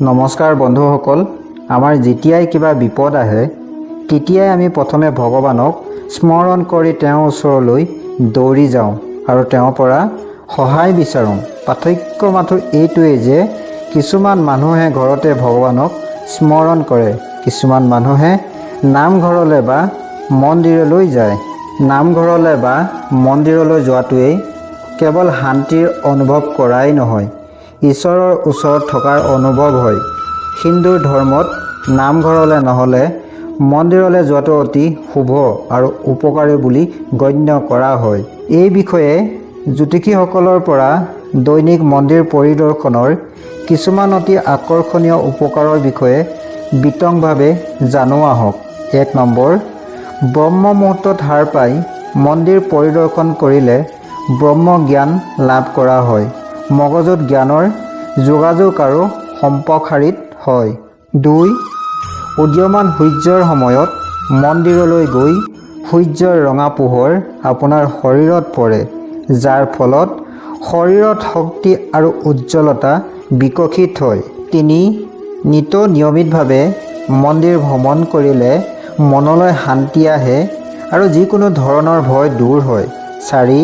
নমস্কাৰ বন্ধুসকল, আমাৰ যেতিয়াই কিবা বিপদ আহে তেতিয়াই আমি প্ৰথমে ভগৱানক স্মৰণ কৰি তেওঁৰ ওচৰলৈ দৌৰি যাওঁ আৰু তেওঁৰ পৰা সহায় বিচাৰোঁ। পাৰ্থক্য মাথো এইটোৱেই যে কিছুমান মানুহে ঘৰতে ভগৱানক স্মৰণ কৰে, কিছুমান মানুহে নামঘৰলৈ বা মন্দিৰলৈ যায়। নামঘৰলৈ বা মন্দিৰলৈ যোৱাটোৱেই কেৱল শান্তিৰ অনুভৱ কৰাই নহয়, ঈশ্বৰৰ ওচৰত থকাৰ অনুভৱ হয়। হিন্দু ধৰ্মত নামঘৰলৈ নহ'লে মন্দিৰলৈ যোৱাটো অতি শুভ আৰু উপকাৰী বুলি গণ্য কৰা হয়। এই বিষয়ে জ্যোতিষীসকলৰ পৰা দৈনিক মন্দিৰ পৰিদৰ্শনৰ কিছুমান অতি আকৰ্ষণীয় উপকাৰৰ বিষয়ে বিতংভাৱে জানো আহক। 1 নম্বৰ, ব্ৰহ্ম মুহূৰ্তত সাৰ পাই মন্দিৰ পৰিদৰ্শন কৰিলে ব্ৰহ্ম জ্ঞান লাভ কৰা হয়। মগজুত জ্ঞানৰ যোগাযোগ আৰু সম্প্ৰসাৰিত হয়। 2, উদীয়মান সূৰ্যৰ সময়ত মন্দিৰলৈ গৈ সূৰ্যৰ ৰঙা পোহৰ আপোনাৰ শৰীৰত পৰে, যাৰ ফলত শৰীৰত শক্তি আৰু উজ্জ্বলতা বিকশিত হয়। 3, নিতৌ নিয়মিতভাৱে মন্দিৰ ভ্ৰমণ কৰিলে মনলৈ শান্তি আহে আৰু যিকোনো ধৰণৰ ভয় দূৰ হয়। 4,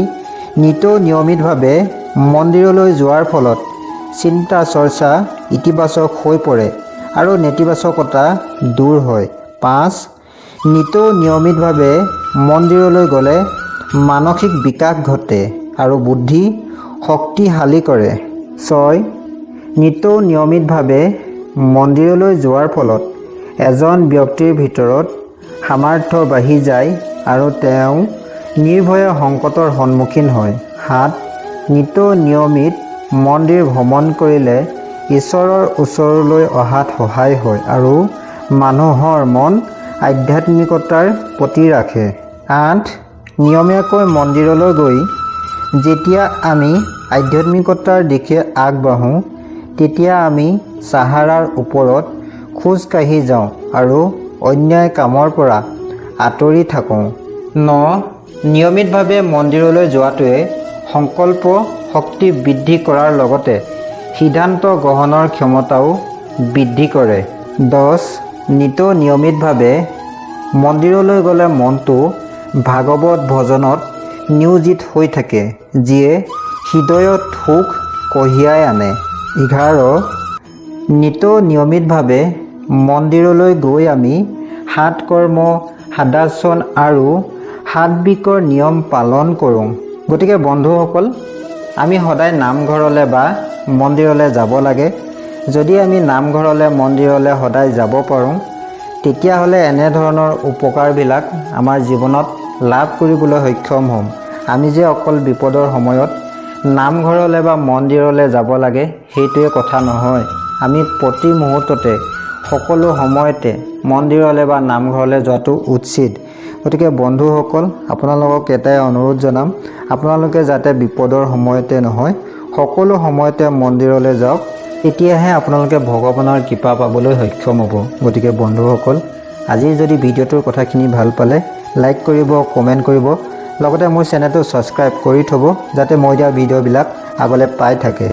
নিতৌ নিয়মিতভাৱে মন্দিৰলৈ যোৱাৰ ফলত চিন্তা চৰ্চা ইতিবাচক হৈ পৰে আৰু নেতিবাচকতা দূৰ হয়। 5, নিতৌ নিয়মিতভাৱে মন্দিৰলৈ গ'লে মানসিক বিকাশ ঘটে আৰু বুদ্ধি শক্তিশালী কৰে। 6, নিতৌ নিয়মিতভাৱে মন্দিৰলৈ যোৱাৰ ফলত এজন ব্যক্তিৰ ভিতৰত সামৰ্থ্য বাঢ়ি যায় আৰু তেওঁ নিৰ্ভয়ে সংকটৰ সন্মুখীন হয়। 7, নিতৌ নিয়মিত মন্দিৰ ভ্ৰমণ কৰিলে ঈশ্বৰৰ ওচৰলৈ অহাত সহায় হয় আৰু মানুহৰ মন আধ্যাত্মিকতাৰ প্ৰতি ৰাখে। 8, নিয়মীয়াকৈ মন্দিৰলৈ গৈ যেতিয়া আমি আধ্যাত্মিকতাৰ দিশে আগবাঢ়োঁ, তেতিয়া আমি চাহাৰাৰ ওপৰত খোজ কাঢ়ি যাওঁ আৰু অন্যায় কামৰ পৰা আঁতৰি থাকোঁ। 9, নিয়মিতভাৱে মন্দিৰলৈ যোৱাটোৱে সংকল্প শক্তি বৃদ্ধি কৰাৰ লগতে সিদ্ধান্ত গ্ৰহণৰ ক্ষমতাও বৃদ্ধি কৰে। 10, নিতৌ নিয়মিতভাৱে মন্দিৰলৈ গ'লে মনটো ভাগৱত ভজনত নিয়োজিত হৈ থাকে, যিয়ে হৃদয়ত সুখ কঢ়িয়াই আনে। 11, নিতৌ নিয়মিতভাৱে মন্দিৰলৈ গৈ আমি সাত কৰ্ম, সাদাচৰণ আৰু সাত্বিকৰ নিয়ম পালন কৰোঁ। গতিকে বন্ধুসকল, আমি সদায় নামঘৰলৈ বা মন্দিৰলৈ যাব লাগে। যদি আমি নামঘৰলৈ, মন্দিৰলৈ সদায় যাব পাৰোঁ, তেতিয়াহ'লে এনেধৰণৰ উপকাৰবিলাক আমাৰ জীৱনত লাভ কৰিবলৈ সক্ষম হ'ম। আমি যে অকল বিপদৰ সময়ত নামঘৰলৈ বা মন্দিৰলৈ যাব লাগে, সেইটোৱে কথা নহয়। আমি প্ৰতি মুহূৰ্ততে, সকলো সময়তে মন্দিৰলৈ বা নামঘৰলৈ যোৱাটো উচিত। গতিকে বন্ধুসকল, আপোনালোকক এটাই অনুৰোধ জনাম, আপোনালোকে যাতে বিপদৰ সময়তে নহয়, সকলো সময়তে মন্দিৰলৈ যাওক। তেতিয়াহে আপোনালোকে ভগৱানৰ কৃপা পাবলৈ সক্ষম হ'ব। গতিকে বন্ধুসকল, আজি যদি ভিডিঅ'টোৰ কথাখিনি ভাল পালে লাইক কৰিব, কমেণ্ট কৰিব, লগতে মোৰ চেনেলটো ছাবস্ক্ৰাইব কৰি থ'ব, যাতে মই দিয়া ভিডিঅ'বিলাক আগলৈ পাই থাকে।